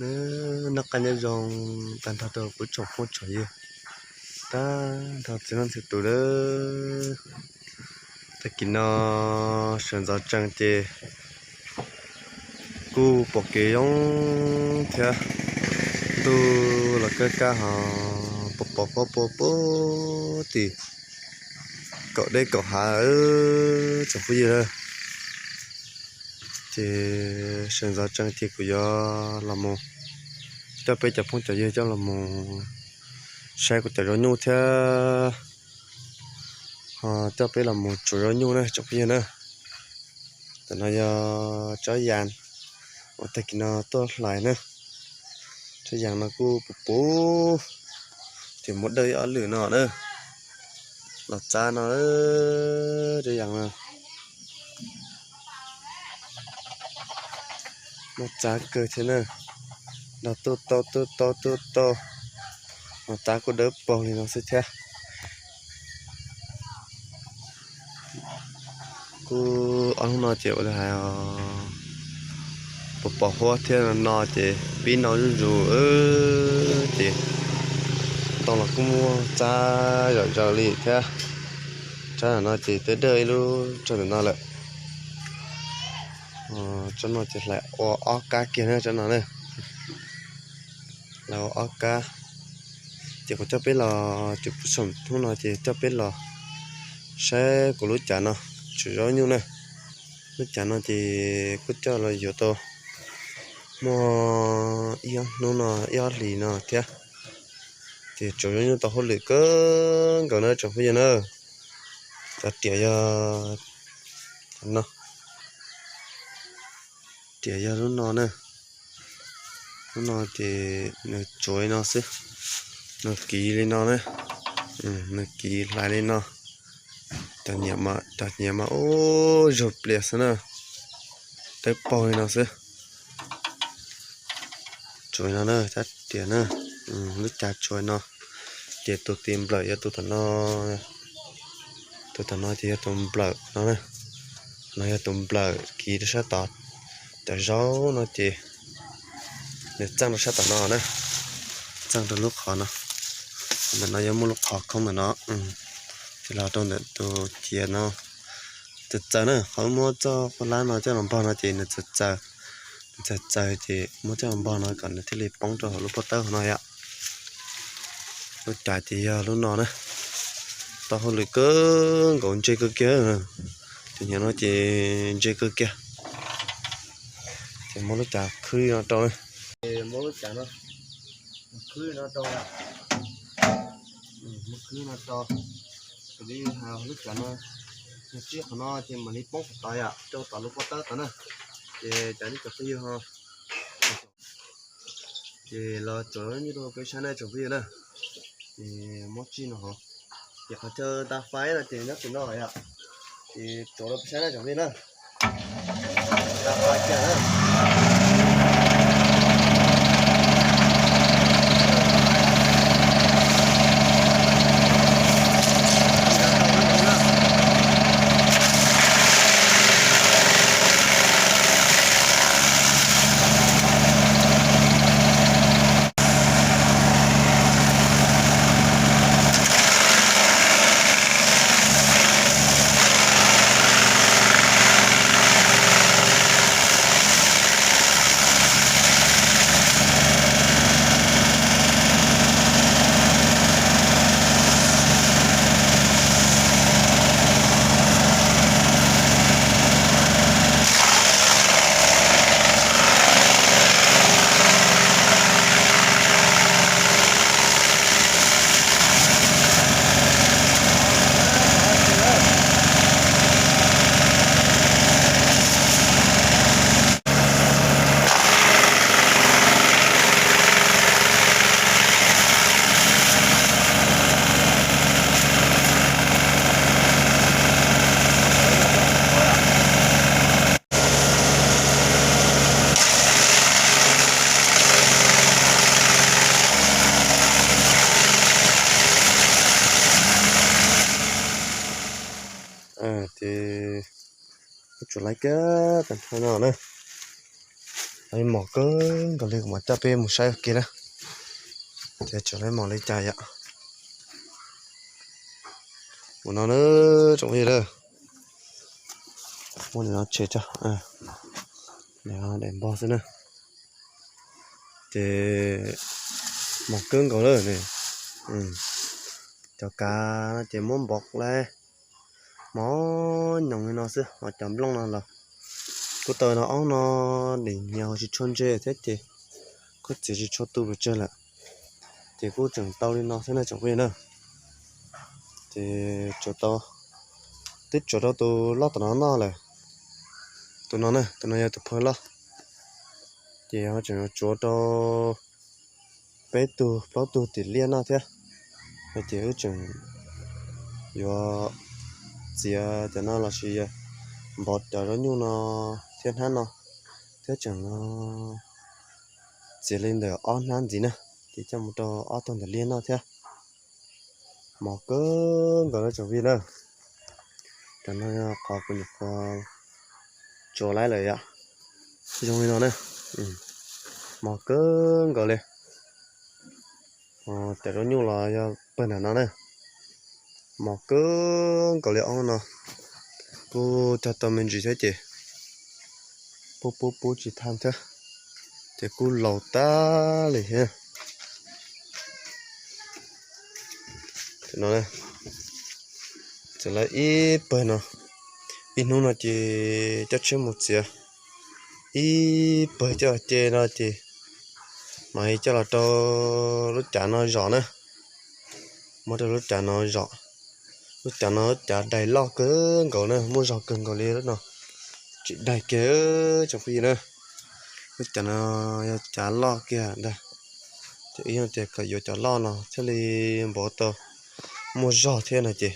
Noj qab nyob zoo tag nrho rau kuv tsoom phooj tsoom ywg, tag nrho txiv neej txiv tub lawm. Tag kis no sawv ntxov tsees ces kuj pom kev zoo thiab, ntuj los kaj kaj ho pom pom pob pua puag tim kaum dej kaum hav tsoom phooj ywg na. Ces sawv ntxov tsees ces kuv yuav los mus coj peb cov phooj cov ywg coj los mus saib kuv cov zaub nyuj thiab ho coj peb los mus tsuav zaub nyuj na tsoom phooj ywg na. Tam no yog tsob yas uas tag kis no tuaj hlais na. Tsob yas no kuj puv puv, ces muab dawj ib ob lwm no na. Los txab no, tsob yas no muaj txab kawg thiab na. Nrog tuaj tau tuaj tau tuaj tau, los txab kuj dawb paug li no xwb thiab. Kuj ob hnub no ces ua li hais os, pos pos huab thiab no ces pib no zuj zus ces ntoo los kuj muaj txab zom zaws li thiab. Tsob no ces twb dawj ib lub tsob ntawm no lawm. Tsob no ces hlais ua ob kab kiag na tsob no na. Hlais ua ob kab. Ces kuv coj peb los, ces kuv xaum hnub no ces coj peb los saib kuv lub cav no, tsuav zaub nyuj na. Lub cav no ces kuj coj los yuav tau muaj ib ob hnub no, ib ob hlis no thiab. Ces tsuav zaub nyuj tau hauj lwm kawg nkaus na tsoom phooj ywg na. Cov riam yog no, riam yog lub no na. Lub no ces nws tsuav li no xwb, nws kiv li no na, nws kiv hlais li no. Cov nyiam mas ub zug plias xwb na, dawb paug li no xwb. Tsuav no na, cov riam na, lub cav tsuav no. Ces tus tis nplawm yog tus tom no, tus tom no ces yog tus nplawm no na. No yog tus nplawm kiv rau sab tod. Cov zaub no ces nws txeej rau sab tom no na, txeej rau lub qhov no. Ntawm no yuav muaj lub qhov khoob ntawm no, ces los rau ntawm tus ciav no. Txawm txawm na, qhov muab txoj lab no coj los npog no ces nws txawm txawm, nws txawm txawm ces muab coj los npog no kom nws thiaj li poob rau hauv lub pob tawb hauv no yom. Lub cav ces yog lub no na. Tau hauj lwm kawg nkaus, ntse kawg kiag. Cov nyiam no ces ntse kawg kiag. Ces muab lub cav khwb no rau na. Muab lub cav no khwb no rau, muab khwb no rau. Xws li lub cav no, nws tsib qhov no ces mam li poob qhov tod yom, rau tom lub pob tawb tod na. Ces cov nej cov phooj ywg ho ces los tsuav nyob rau peb saib na tsoom phooj ywg na. Ces muab tsij no hov, ces qhov chaw nta fais no ces nyob tim no yom. Ces tsuav rau peb saib na tsoom phooj ywg na. Nta fais kiag na. Ces tsuas laib kiag tag nrho no na. Mos kawg nkaus li, kuv mam coj peb mus saib ua ke na, ces tseem lawv mos li cas yom. Mus no na, tsoom phooj ywg na, muab nim no tshem tso, daim npog xwb na. Ces mos kawg nkaus lawm ne. Cov kav no ces muab npov lawm, mos nyoos li no xwb, ho cov nplooj no los kuj tau no, ob no nim no tsis tshua ntse thiab ces kuj txiav tsis tshua tu pes tsawg lawm. Ces kuj tseem tau li no xwb na tsoom phooj ywg na. Ces tsuav tau, twb tsuav rau tus loj tom no noj lawm. Tus no na, tus no yog tus phawj loj. Ces ho tseem yuav tsuav rau peb tug plaub tug tim liaj noj thiab. Ces wb tseem yuav txiav cov no los sis npov cov zaub nyuj no thiab hnab no, thiab tseem txiav li ntawm ob hnab ntxiv na, ces coj mus rau ob tug ntawm liaj noj thiab. Mos kawg nkaus lawm tsoom phooj ywg na. Cov no yog qhov kuv nyuam qhuav tsuav laib lawm yom. Zoo li no na, mos kawg nkaus li. Cov zaub nyuj los yog pawg nram no na. Mos kawg nkaus li ob no. Kuj cog tau me ntsis thiab ces pub pub pub tsis thaj thiab, ces kuj laus tag li thiab. Txawm lawv ib pawg no, ib hnub no ces coj tsheb mus txiav ib pawg coj ce no ces mam li coj los rau lub cav no zom na. Muab rau lub cav no zom. Lub cav no lub cav daig loj kawg nkaus na, muaj zog kawg nkaus li lub no. Tsis daig kiag tsoom phooj ywg na. Lub cav no yog cav loj kiag ntag. Ces ib yog tias kom yuav cov loj no thiaj li npuav tau muaj zog thiab no ces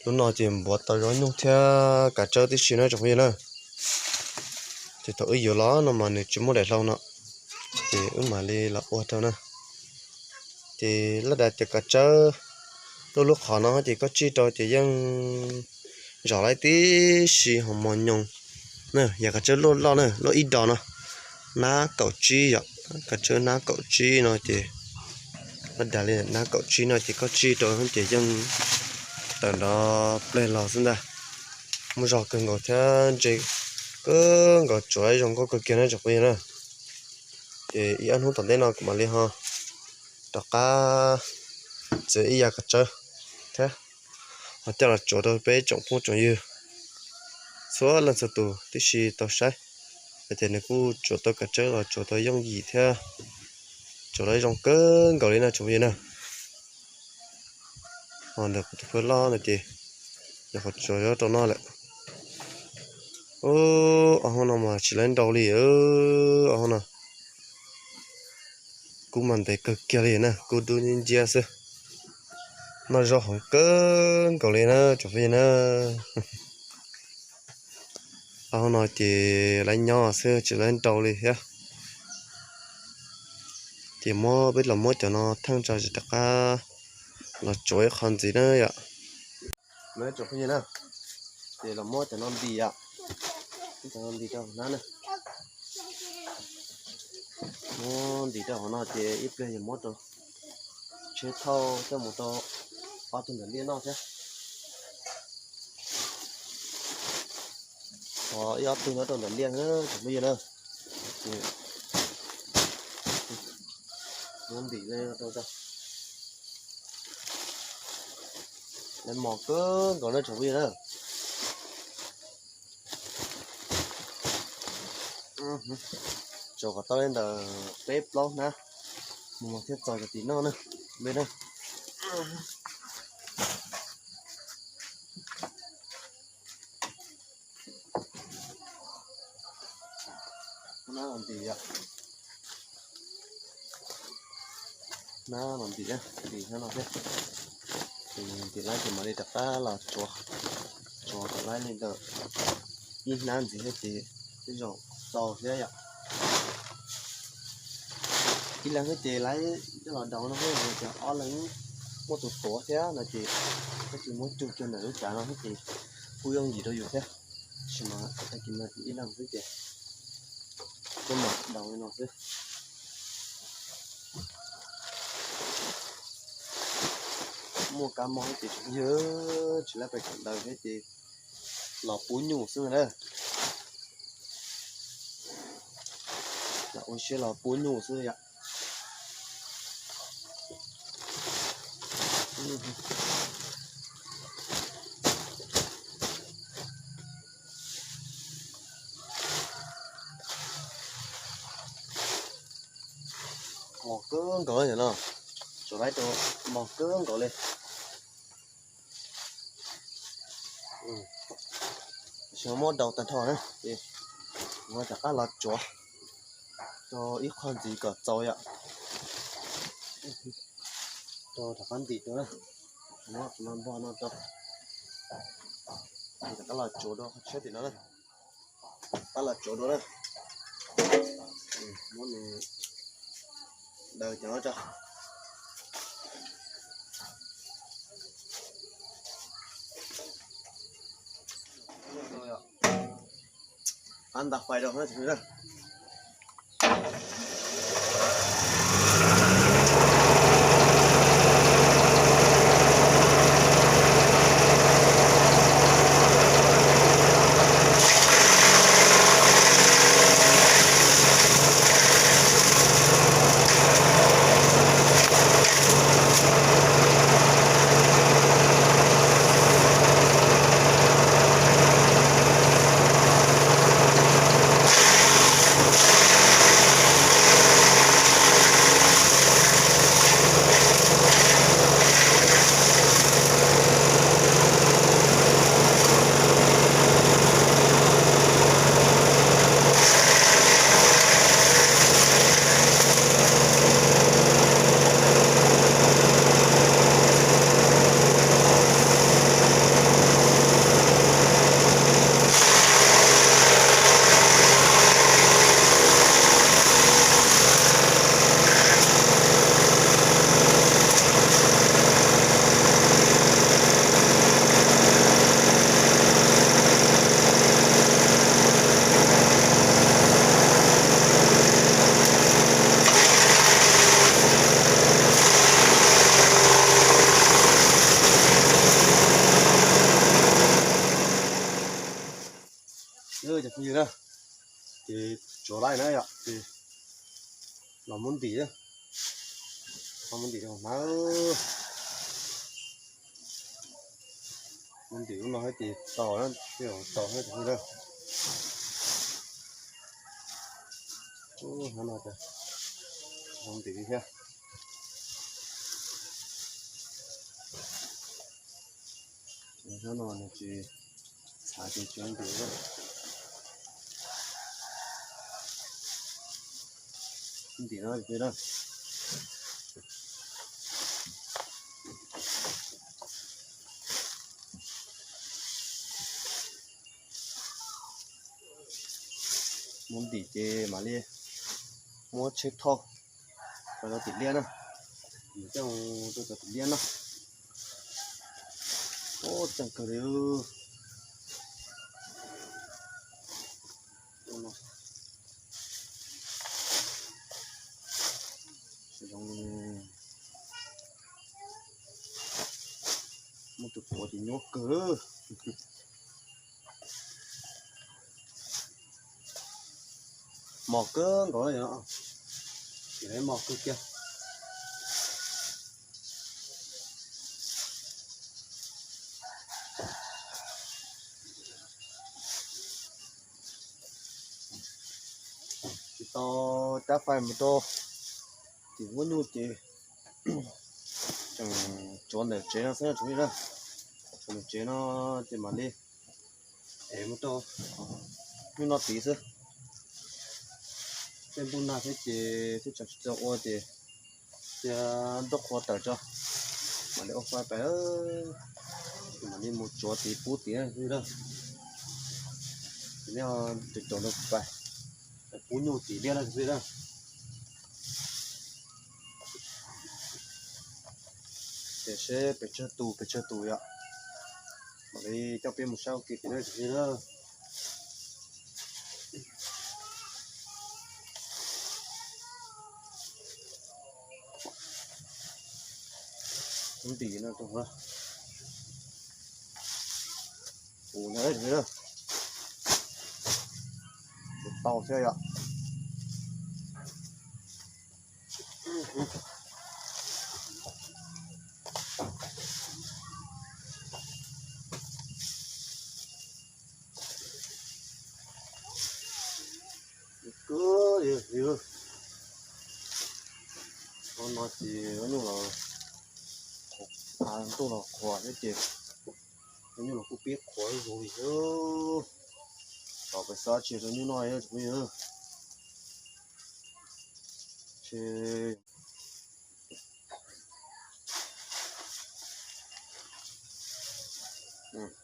lub no ces npuav tau zaub nyuj thiab kav tsawb tib si na tsoom phooj ywg na. Ces thaum wb yuav los no mas nws tsis muaj daim hlau no, ces wb mam li los ua rau na. Ces laj dav cov kav tsawb luaj lub qhov no ces koj tsij rau ces yeej zom laib tib si ho mos nyoos na. Yog kav tsawb luaj loj na, luaj ib dos no, nab kaum tsib yom, kav tsawb nab kaum tsib no ces laj dav li nab kaum tsib no ces koj tsij rau ces yeej tawm nrov pleg los xwb ntag. Muaj zog kawg nkaus thiab ntse kawg nkaus, tsuav zoo nkauj kawg kiag na tsoom phooj ywg na. Ces ib ob hnub tom ntej no kuv mam li ho rov qab txiav ib yav kav tsawb thiab ho coj los tsuav rau peb tsoom phooj tsoom ywg txhua leej txhua tus tib si tau saib, hais tias nws kuj tsuav tau kav tsawb los tsuav tau yooj yim thiab tsuav lawv zoo kawg nkaus li na tsoom phooj ywg na. Ho ntawm kuv tus phawj loj no ces nyuam qhuav tsuav zaub rau noj lawm. Ob hoob no mas tsis lawv nrau li, ob hoob no kuj mas ntev kawg kiag li na, kuj dub nciab nciab xwb. Noj zaub heev kawg nkaus li na tsoom phooj ywg na. Ob hoob no ces lawv nyob xwb tsis lawv nrau li thiab. Ces muab peb los muab cov no theej tso tsis rov qab los tsuav ib qho ntxiv na yom. Tsoom phooj ywg na, ces los muab cov no ntim yom, cov no ntim rau hauv hnab na. Muab ntim rau hauv no ces ib pliag yog muab rau tsheb thauj coj mus rau ob tug ntawm liaj noj thiab. Ho ib ob tug nyob rau ntawm liaj na tsoom phooj ywg na. Ces muab ntim rau, lawv mos kawg nkaus na tsoom phooj ywg na. Tsuav kom tau li ntawm peb plaub hnab mus thiaj txaus cov tim noj na. Peb na, nab los ntim, nab los ntim, ntim no thiab. Ces ntim laib ces mam li rov qab los tsuav, tsuav kom laib li ntawm ib hnab ntxiv thiab ces twb zoo tau thiab yom. Ib leeg xwb ces laib coj los daus no xwb, ces ob leeg muaj tus tuav thiab no ces koj tsis muab cug kiag ntawm lub cav no xwb ces kuj yooj yim rau yus thiab. Tab sis mas tag kis no ces ib leeg xwb ces Coj mam daus li no xwb. Muaj kab mob ces tseem yog tsis lab pes kawm ntawv thiab ces los pub nyuj xwb na. Los ua siab los pub nyuj xwb yom. Mos kawg nkaus no, tsuas laib rau mos kawg nkaus li. Tab sis muab daus tag nrho na, ces rov qab los tsuav rau ib qho ntxiv kom txaus yom. Rau rov qab ntim rau na, muab qhov no npog no rau, rov qab los tsuav rau qhov tshiab tim no na. Rov qab los tsuav dua na. Muab nws daws cov no tso. Qab nta fais rau na. Cov phooj ywg na, ces tsuav laij na yom, ces los muab ntim, muab ntim rau hnav, muab ntim lub no thiab ces tau na, tau na cov phooj ywg na. Hnab no ces muab ntim li thiab. Hnab no nws tsis txhav ces tsis ntim na. Ntim no na. Muab ntim ces mam li muab tsheb thauj rau cov tim liab na. Coj rau cov tim liab na. Ub, tseem kawg li. Zoo muab tus puav ces nyuaj kawg. Mos kawg nkaus na, ces mos kawg kiag. Tsis tau cab fais mus rau tim huab nyuj ces tseem tsuav ntawm tsev no xwb na, tsuav ntawm tsev no ces mam li ev mus rau hnub no tid xwb. Tej ntuj nag thiab ces tej tseem tsis txawj ua ces cia ntuj qhua tawm tso, mam li ua fais pais, mam li mus tsuav tid pub tid na. Ces nej caum caum rau pais pub nyuj tim liab na xwb na. Ces seb pes tsawg tus pes tsawg tus yom, mam li coj peb mus saib ua ke tim na. Ntim no, tus hu na, tus tau thiab yom. Kub, no ces nyuj los qhuav, ntuj los qhuav thiab ces nyuj los kuj pib qhuav zoo li thiab. Tos peb xav tsis rau nyuj noj tsoom phooj ywg.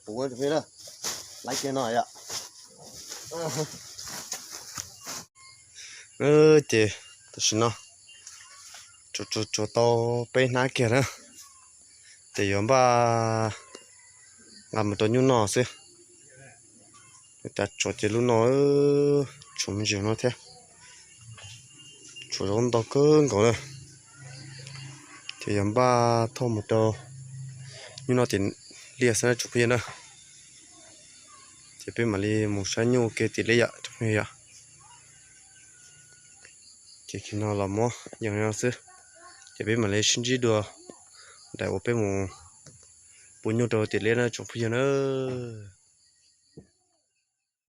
Puv, laiv kiag no yom. Ces tam sim no tsuas tsuas tau peb hnab kiag na, ces yuav npaj nqa mus rau nyuj noj xwb. Cas tsuas ces lub no, tsuas me ntsis no thiab, tsuas zoo ntau kawg nkaus na. Ces yuav npaj thauj mus rau nyuj noj tim liaj xwb na tsoom phooj ywg na. Ces peb mam li mus saib nyuj ua ke tim liaj yom tsoom phooj ywg yom. Ces kiag no los muab yees li no xwb, ces peb mam li sib ntsib dua daim uas peb mus pua nyuj rau tim liaj na tsoom phooj ywg na.